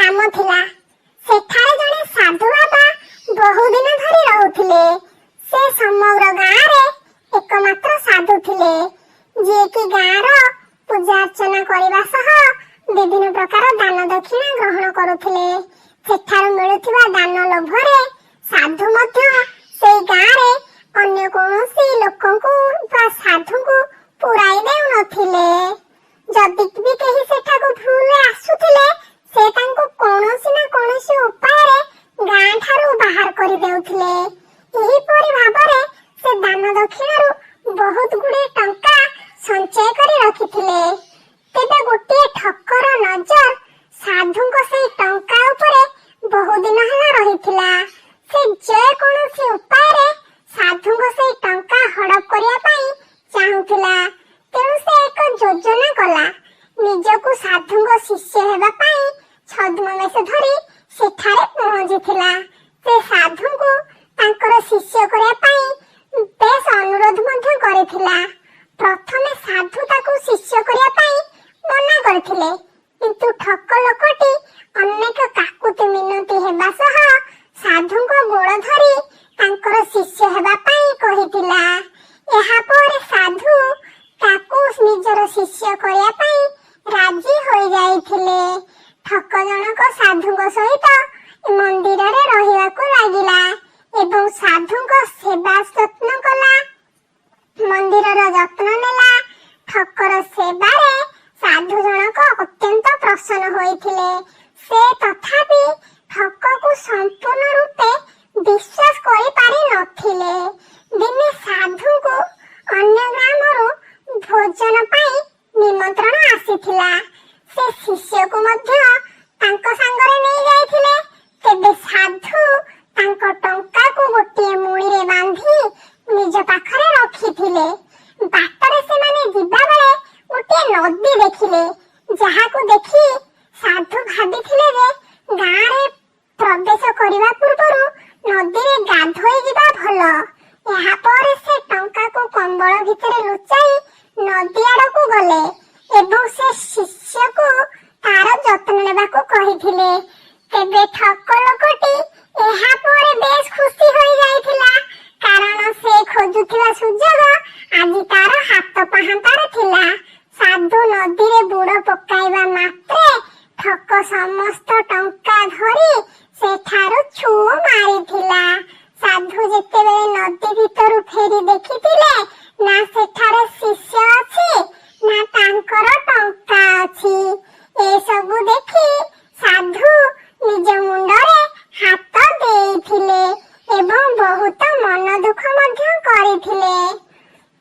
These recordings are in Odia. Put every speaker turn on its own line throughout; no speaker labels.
ଗ୍ରାମ ଥିଲା। ସେଠାରେ ଜଣେ ସାଧୁ ବାବା ବହୁଦିନ ଧରି ରହୁଥିଲେ। ସେ ସମଗ୍ର ଗାଁରେ ଏକମାତ୍ର ସାଧୁ ଥିଲେ, ଯିଏକି ଗାଁର ପୂଜା ଅର୍ଚ୍ଚନା କରିବା ସହ ବିଭିନ୍ନ ପ୍ରକାର ଦାନ ଦକ୍ଷିଣା ଗ୍ରହଣ କରୁଥିଲେ। ସେଠାରୁ ମିଳୁଥିବା ଦାନ ଲୋଭରେ ସାଧୁ ମଧ୍ୟ ସେଇ ଗାଁରେ ଅନ୍ୟ କୌଣସି ଲୋକଙ୍କୁ ବା ସାଧୁଙ୍କୁ ପୁରାଇ ଦେଉନଥିଲେ। ଯଦି ବି କେହି ସେଠାକୁ ଭୁଲରେ ଆସୁଥିଲେ, ସେ ତାଙ୍କୁ କୌଣସି ନା କୌଣସି ଉପାୟରେ ଗାଁ ଠାରୁ ବାହାର କରିଦେଉଥିଲେ। ଏହିପରି ଭାବରେ ସେ ଦାନ ଦକ୍ଷିଣାରୁ ବହୁତ ଗୁଡିଏ ଟଙ୍କା ସଞ୍ଚୟ କରି ରଖିଥିଲେ। ତେବେ ଗୋଟିଏ ଠକର ନଜର ସାଧୁଙ୍କ ସେଇ ଟଙ୍କା ଉପରେ ବହୁଦିନ ହେଲା ରହିଥିଲା। ସେ ଯେକୌଣସି ଉପାୟରେ ସାଧୁଙ୍କ ସେଇ ଟଙ୍କା ହଡପ କରିବା ପାଇଁ ଚାହୁଁଥିଲା। ତେଣୁ ସେ ଏକ ଯୋଜନା କଲା। ନିଜକୁ ସାଧୁଙ୍କ ଶିଷ୍ୟ ହେବା ପାଇଁ ଛଦ୍ମବେଶ ଧରି ସେଠାରେ ପହଞ୍ଚିଥିଲା। ସେ ସାଧୁଙ୍କୁ ତାଙ୍କର ଶିଷ୍ୟ କରିବା ପାଇଁ ବେଶ ଅନୁରୋଧ ମଧ୍ୟ କରିଥିଲା। ପ୍ରଥମେ ସାଧୁ ତାକୁ ଶିଷ୍ୟ କରିବା ପାଇଁ ମନା କରିଥିଲେ, କିନ୍ତୁ ଠକ ଲୋକଟି ଅନେକ କାକୁତି ମିନତି ହେବା ସହ ସାଧୁଙ୍କ ଗୋଡ଼ ଧରି ତାଙ୍କର ଶିଷ୍ୟ ହେବା ପାଇଁ କହିଥିଲା। ଏହାପରେ ସାଧୁ ତାକୁ ନିଜର ଶିଷ୍ୟ କରିବା ପାଇଁ ରାଜି ହୋଇଯାଇଥିଲେ। ଠକ ଜଣକ ସାଧୁଙ୍କ ସହିତ ମନ୍ଦିରରେ ରହିବାକୁ ଲାଗିଲା ଏବଂ ସାଧୁଙ୍କ ସେବା ଯତ୍ନ କଲା, ମନ୍ଦିରର ଯତ୍ନ ନେଲା। ଠକର ସେବାରେ ସାଧୁ ଜଣକ ଅତ୍ୟନ୍ତ ପ୍ରସନ୍ନ ହୋଇଥିଲେ। ସେ ତଥାପି ଠକକୁ ସମ୍ପୂର୍ଣ୍ଣ ରୂପେ ବିଶ୍ୱାସ କରିପାରି ନଥିଲେ। ଦିନେ ସାଧୁଙ୍କୁ ଅନ୍ୟ ଗ୍ରାମରୁ ଭୋଜନ ପାଇଁ ନିମନ୍ତ୍ରଣ ଆସିଥିଲା। ସେ ଶିଷ୍ୟକୁ ମଧ୍ୟ ତାଙ୍କ ସାଙ୍ଗରେ ନେଇ ଯାଇଥିଲେ। ତେବେ ସାଧୁ ତାଙ୍କ ଟଙ୍କାକୁ ଗୋଟିଏ ମୁଣିରେ ବାନ୍ଧି ନିଜ ପାଖରେ ରଖିଥିଲେ। ବାଟରେ ସେମାନେ ଯିବାବେଳେ ଗୋଟିଏ ନଦୀ ଦେଖିଲେ, ଯାହାକୁ ଦେଖି ସାଧୁ ଭାବିଥିଲେ ଯେ ଗାଁରେ ପ୍ରବେଶ କରିବା ପୂର୍ବରୁ ନଦୀରେ ଗାଧୋଇ ଯିବା ଭଲ। ଏହାପରେ ସେ ଟଙ୍କାକୁ କମ୍ବଳ ଭିତରେ ଲୁଚାଇ ନଦୀ ଆଡକୁ ଗଲେ ଏବଂ ସେ ଶିଷ୍ୟକୁ ତାର ଯତ୍ନ ନେବାକୁ କହିଥିଲେ। ତେବେ ଠକ ଲୋକଟି ଏହାପରେ ବେଶ ଖୁସି ହୋଇଯାଇଥିଲା, କାରଣ ସେ ଖୋଜୁଥିବା ସୁଯୋଗ ଆଜି ତାର ହାତ ପାହାନ୍ତାରେ ଥିଲା। ସାଧୁ ନଦୀରେ ବୁଡ଼ ପକାଇବା ମାତ୍ରେ ଠକ ସମସ୍ତ ଟଙ୍କା ଧରି ସେଠାରୁ ଛୁ ମାରିଥିଲା। ସାଧୁ ଯେତେବେଳେ ନଦୀ ଭିତରୁ ଫେରି ଦେଖିଥିଲେ, ନା ସେଠାରେ ଶିଷ୍ୟ ଅଛି ନା ତାଙ୍କର ଟଙ୍କା ଅଛି। ଏସବୁ ଦେଖି ସାଧୁ ନିଜ ମୁଣ୍ଡରେ ହାତ ଦେଇଥିଲେ ଏବଂ ବହୁତ ମନ ଦୁଃଖ ମଧ୍ୟ କରିଥିଲେ।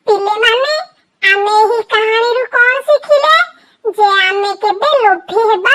ପିଲେମାନେ, ଆମେ ଏହି କାହାଣୀରୁ କଣ ଶିଖିଲେ ଯେ ଆମେ କେବେ ଲୋଭୀ ହେବା